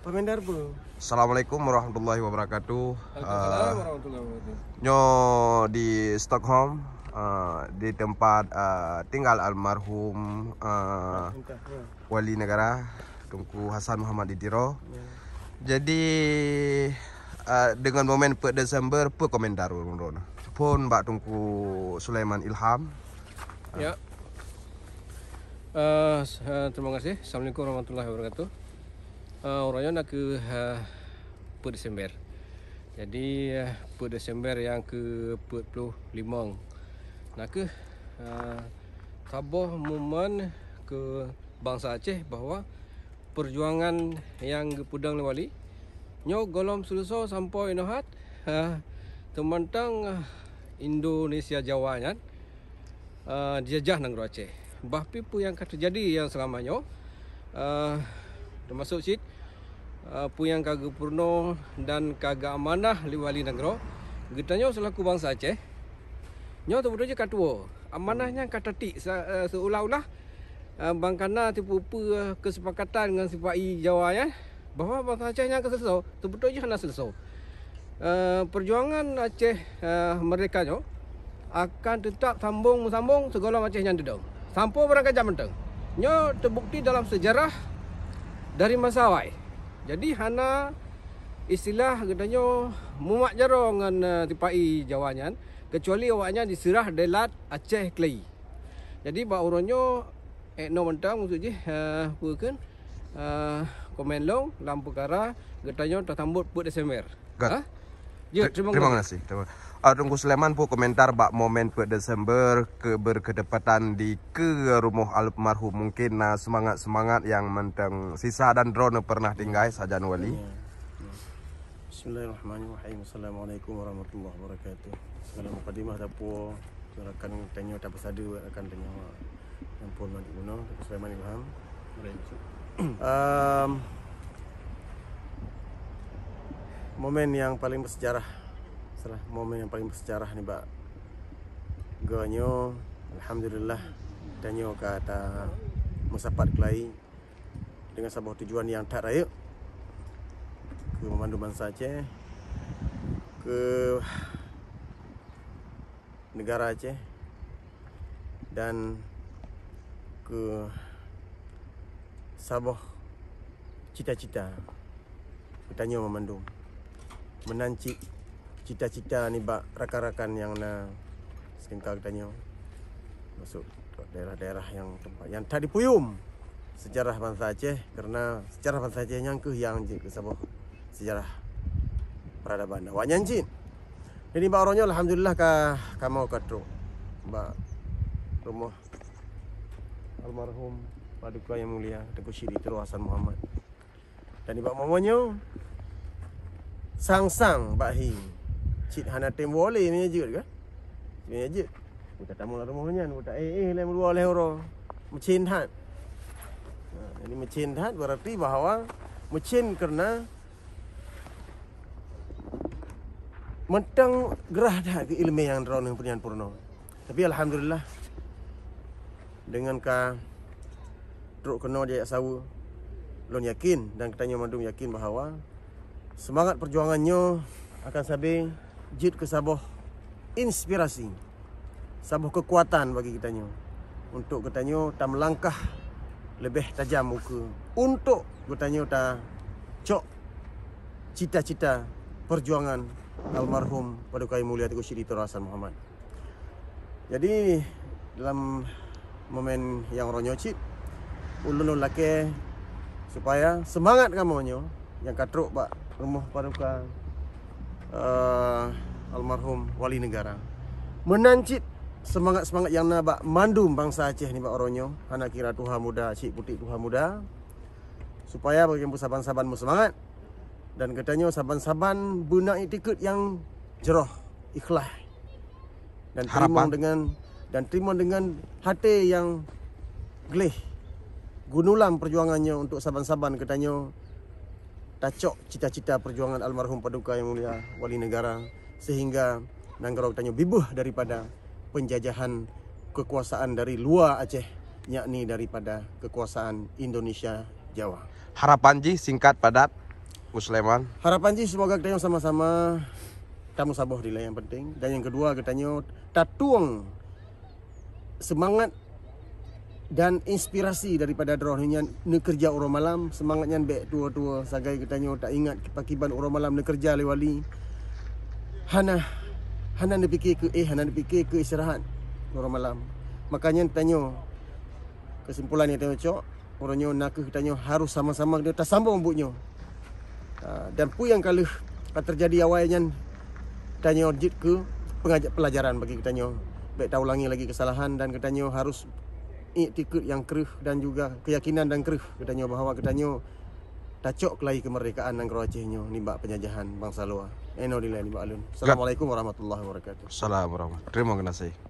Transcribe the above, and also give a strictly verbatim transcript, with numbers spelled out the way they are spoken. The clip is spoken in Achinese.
Komentar apa? Assalamualaikum warahmatullahi wabarakatuh. Waalaikumsalam Ah, warahmatullahi wabarakatuh. Nyoe di Stockholm, ah, di tempat, ah, tinggal almarhum, ah, Entah, ya. Wali Negara Teungku Hasan Muhammad di Tiro. Ya. Jadi, ah, dengan momen peuet Desember, peue komentar ulôn? Phon bak Teungku Sulaiman Ilham. Ya. Eh, s- eh, terima kasih. Assalamualaikum warahmatullahi wabarakatuh. Eh, uroe nyoe nakeuh, eh, peuet Desember. Jadi, eh, peuet Desember nyang keu peuet ploh limong. Nakeuh, eh, saboh momen keu bansa Aceh bahwa perjuangan nyang geupeudong lé Wali nyoe gohlom seuleusoe sampoe inoe hat, eh, teumantong, eh, Indonesia Jawa nyan, eh, dijajah nanggroe Aceh. Bah pih peue nyang ka teujadi nyang seulama nyoe, eh, teumasok cit, eh, peue nyang ka geupeurunoe dan ka geuamanah lé Wali Nanggroe, geutanyoe seulaku bansa Aceh, nyoe teubeutôi jih ka tuwoe. Amanah nyan ka tatik sa- eh, seuolah-olah, eh, bang kana tipu-tipu, eh, keusepakatan ngon sipa-i Jawa nyan, bahwa bansa Aceh nyan ka seuleusoe, teubeutôi jih hana seuleusoe. Eh, perjuangan Aceh, eh, merdeka nyoe akan teutap sambong meusambong sigohlom Aceh nyan teudong. Sampoe barangkajak mantong. Nyoe teubukti dalam sejarah dari masa awai. Jadi hana istilah geutanyoe mumat jaroe ngon, eh, sipa-i Jawa nyan, keucuali awaknyan diseurah deulat Aceh Keuleue. Jadi bak uroe nyoe, eh, noe mantong maksud jih, eh, peue kheun, eh, komen lôn lam peukara geutanyoe tasambot peuet Desember. Got. Ha? Ya, Ter- terima terima kasih. kasih. Terima Ah, Teungku Sulaiman peue komentar bak momen peuet Desember keu berketepatan di keu rumoh almarhum. Mungkin na seumangat-seumangat nyang mantong sisa dan droeneuh pernah tinggai sajan Wali. Ya. Bismillahirrahmanirrahim. Assalamualaikum warahmatullahi wabarakatuh. Segala mukadimah tapuwoe rakan tanyoe tapeusadeue rakan tanyoe. Nyang phon mantong bunoe, Teungku Sulaiman Ilham. Em, momen yang paling bersejarah, salah momen yang paling bersejarah nibak geutanyoe, alhamdulillah, tanyoe ka tameusapat keulai dengan saboh tujuan yang that rayeuk keu banmandum bansa Aceh, keu negara Aceh dan keu saboh cita-cita geutanyoe banmandum. Meunan cit cita-cita nibak rakan-rakan nyang na seulingka geutanyoe, masuk daerah-daerah nyang tempat nyang that dipuyum sejarah bansa Aceh, karena sejarah bansa Aceh nyan keuh nyang jeuet keu saboh sejarah peradaban awaknyan cit. Jadi bak uroe nyoe alhamdulillah ka kamoe ka trok bak rumoh almarhum Paduka Yang Mulia Teungku Chik di Tiro Hasan Muhammad. Dan nibak momen nyoe sang-sang bak hi cit hana tem woe lé meunyo jeuet kan? Meunyo jeuet, buta tamu lam rumoh nyan, buta eh eh lé meuluwa lé uroe. Meucen that. Ha, jadi meucen that berarti bahwa meucen karena mantong grah that keu ileumèe nyang droeneuh peunyan peurunoe. Tapi alhamdulillah, deungon ka trok keunoe jijak saweue, lôn yakin dan geutanyoe mandum yakin bahwa seumangat peujuangan nyoe akan sabe jeuet keu saboh inspirasi, saboh keukuatan bagi geutanyoe, untuk geutanyoe tameulangkah leubeh tajam ukeue, untuk geutanyoe tacok cita-cita peujuangan almarhum Paduka Yang Mulia Teungku Chik di Tiro Hasan Muhammad. Jadi, dalam momen nyang uroe nyoe cit, ulôn lôn lakèe supaya seumangat kamoe nyoe nyang ka trok bak rumoh paduka, eh, almarhum Wali Negara. Meunan cit seumangat-seumangat nyang na bak mandum bansa Aceh nibak uroe nyoe, hana kira tuha muda, cit putéh tuha muda, supaya bagi saban-saban meuseumangat dan geutanyoe saban-saban beuna iktikeuet nyang jroh, ikhlas, dan Harapan. teurimong dengan dan teurimong dengan até nyang gleh geunulam peujuangan nyoe untuk saban-saban geutanyoe tacok cita-cita peujuangan almarhum Paduka Yang Mulia Wali Negara, sehingga nanggroe geutanyoe bibeuh daripada penjajahan kekuasaan dari luar Aceh, yakni daripada kekuasaan Indonesia Jawa. Harapan jih singkat padat, Sulaiman. Harapan jih semoga geutanyoe sama-sama tameusaboh dilèe nyang penting, dan nyang keudua geutanyoe tatueng seumangat dan inspirasi daripada droeneuh nyan neukeureuja uroe malam. Seumangat nyan bèk tuwoe-tuwoe sagai geutanyoe taingat pakriban uroe malam neukeureuja lé wali. Hana hana neupike keu éh, hana neupike keu istirahat uroe malam. Makanya tanyoe keusimpulan nyang tanyoe cok uroe nyoe nakeuh tanyoe harus sama-sama geutanyoe tasambong buet nyoe. Ah, dan peue nyang ka lheueh ka teujadi awai nyan tanyoe jeuet keu pengaja-, pelajaran bagi geutanyoe. Bèk taulangi lagi keusalahan dan geutanyoe harus iktikeuet nyang kreueh dan juga keuyakinan dan kreueh geutanyoe bahwa geutanyoe tacok keulai keumeurdekaan nanggroe Aceh nyoe nibak penjajahan bansa luwa. Eno dilèe nibak alun. Assalamualaikum warahmatullahi wabarakatuh. Salam warahmatullahi. Terima kasih.